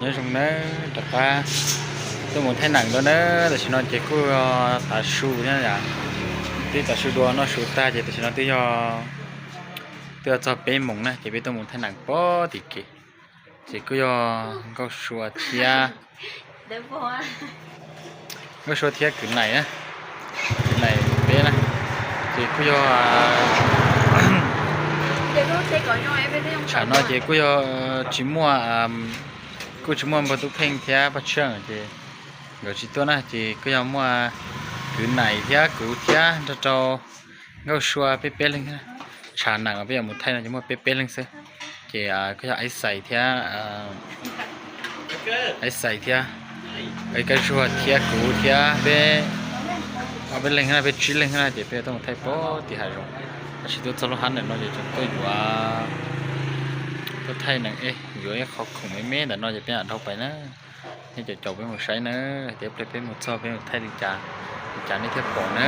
Nyob zoo nawb, rov qab tuaj mus thaij neem dua nawb. Tam sim no ces kuj yog tav su thiab yom, twb tav su dua noj su tag ces tam sim no twb yog, twb yog txog peb moos na ces peb tuaj mus thaij neem pem tim kev. Ces kuj yog Nkauj Sua thiab, Nkauj Sua thiab kwv Naim na, kwv Naim peb na, ces kuj yog, tsam no ces kuj yog tsis muaj, kuj tsis muaj npawg Tub Pheej thiab Paj Tsheej ces nkawd tsis tuaj na, ces kuj yog muaj kwv Naim thiab kuv thiab nrog rau Nkauj Sua peb peb leeg. Tshav neem peb yuav mus thaij no ces muaj peb peb leeg xwb. Ces kuj yog Aib Xais thiab, Aib Xais thiab, Aib Kab Zuag thiab kuv thiab peb ob peb leeg na, peb tsib leeg na ces peb tuaj mus thaij pem tim hav zoov. Tab sis tuaj txog lub hab ntawm no ces tseem tuaj yuav, tuaj thaij neem, yuav ib qho khoom me me ntawm no ces peb mam dhau pais na. Nej caum caum peb mus saib na, hais tias pliag peb mus txog peb mus thaij li cas, li cas nej thiaj pom na.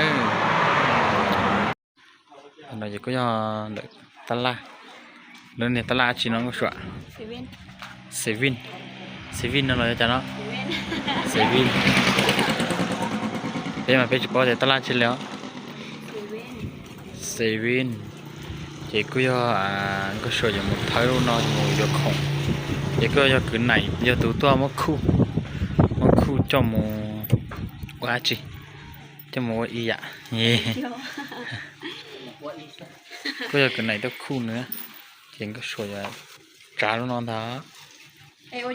No ces kuj yog ntawm tab laj, lub niag tab laj dab tsi no Nkauj Sua? Sevin. Sevin no los yog cas no? Sevin. Peb mas peb tsis paub tias tab laj dab tsi li os. Sevin. Ces kuj yog Nkauj Sua yuav mus thawb lub no mus yuav khoom. Ces kuj yog kwv Naim yog tus tuaj muab khuj, muab khuj coj mus ua dab tsi, coj mus ua ib yam. Kuj yog kwv Naim tuaj khuj nws, ces Nkauj Sua yuav tsav lub no ntag. Ua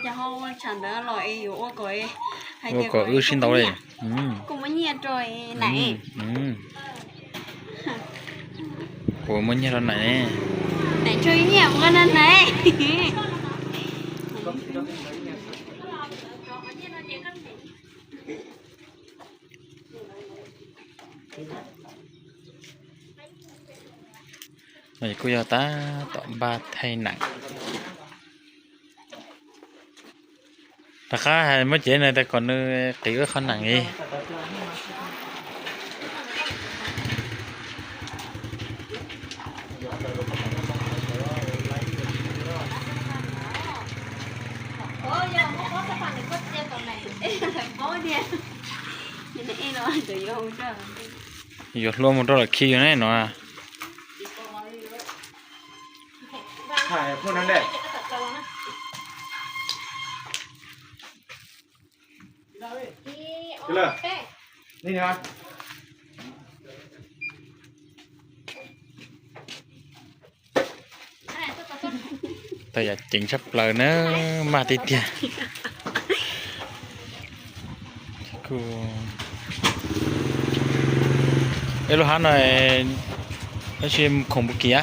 kom wb sib ntaus li. Kuv muab nyiaj rau Naim ne. No ces kuj yog tab tom npaj thaij neem. Rov qab hais muab cev nws tas kom nws qiv wb qhov neem li. Yuav hlua mus rau lawm khi yus ne no. Tau yam ceev tshaj plaws na, maj tiag tiag. Eb, lub hab no tab sis khoom puas kim a?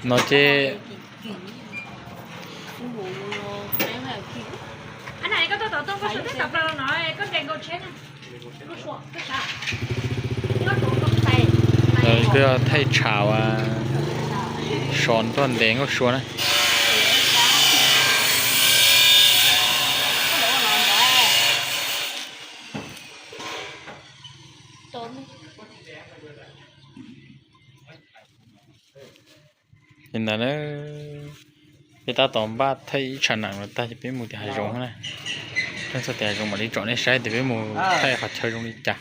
No ces kuj yog thaij tshav uas so tuaj ntes Nkauj Sua na. Li ntawd na, peb tab tom npaj thaij ib tshav neem los tag ces peb mus tim hav zoov na. Txog tim hav zoov mam li tsom nej saib tias peb mus thaij qhov chaw zoo li cas.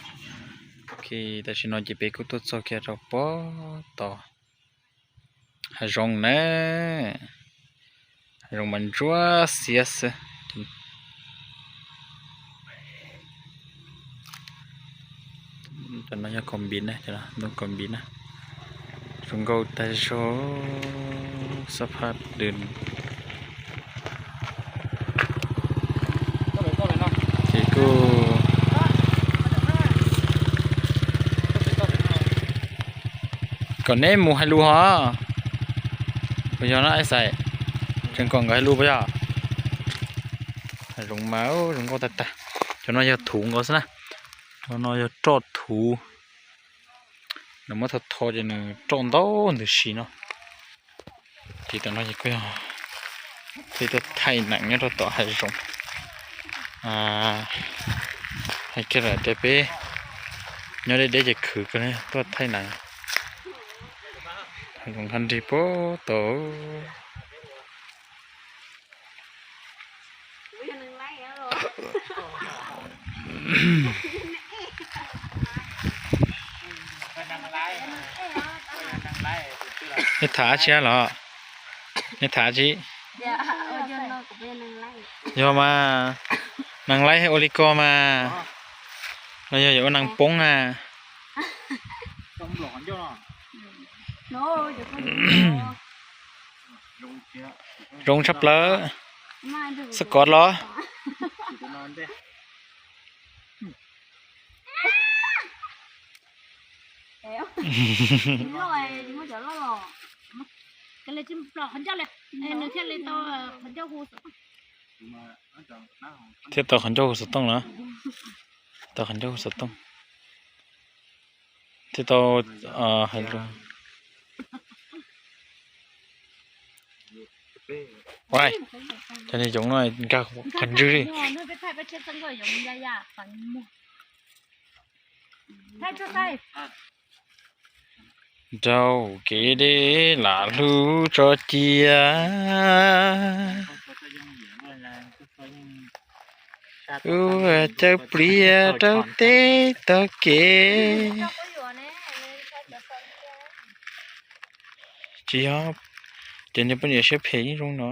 Ok, tam sim no ces peb kuj tuaj txog kiag rau pem tom hav zoov na. Hav zoov mas ntsuab xiab xwb. Cov no yog koos npiv na, ntoo koos npiv na. Zoo nkauj tag zog, xab phaj dws. Ces kuj kom neb mus hais lus hos. Puas yog no Aib Xais? Tseem kom nkawd hais lus puas yog? Hav zoov mas zoo nkauj tag tag. Cov no yog thuv nkaus xwb na. Cov no yog roj thuv. Nws muab tho tho ces nws roj ntau ntws si no. Ces tam no ces kuj yog peb tuaj thaij neem nyob rau tom hav zoov. Hais kiag lawm tias peb nyob deb deb ces khwv kawg li, tuaj thaij nas. Hais lus Hmoob nrig puag tod. Nej tham dab tsi los? Nej tham dab tsi? Yog mas, neeg laib ua li ko mas, los yog yuav ua neeg poob na. Zoo tshaj plaws. Xab kov los. Thiaj tau qhov ncauj hu xov tooj na. Tau qhov ncauj hu xov tooj. Thiaj tau hais lus. Cov niag yoov no nkag qhov ntswg li. Nraug kev deb lam hlub tso cia. Ua caw pliav rau teb tau kev. Tsis yog, ces niag poj niam siab phem yeej zoo no.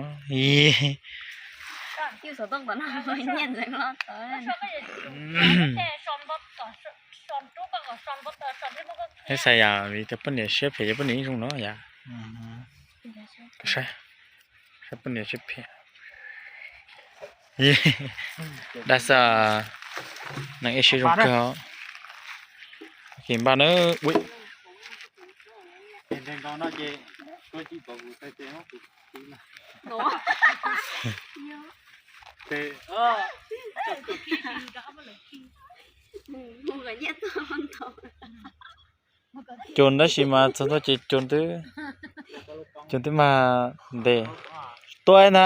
Ib xav yam vim tias poj niam siab phem ces poj niam yeej zoo no yam. Saib, saib poj niam siab phem. Dab xav neeg ib siab zoo kawg. Npaj na. Cua tab sis mas txog ntua ces cua twb, cua twb mag ntes tuaj na.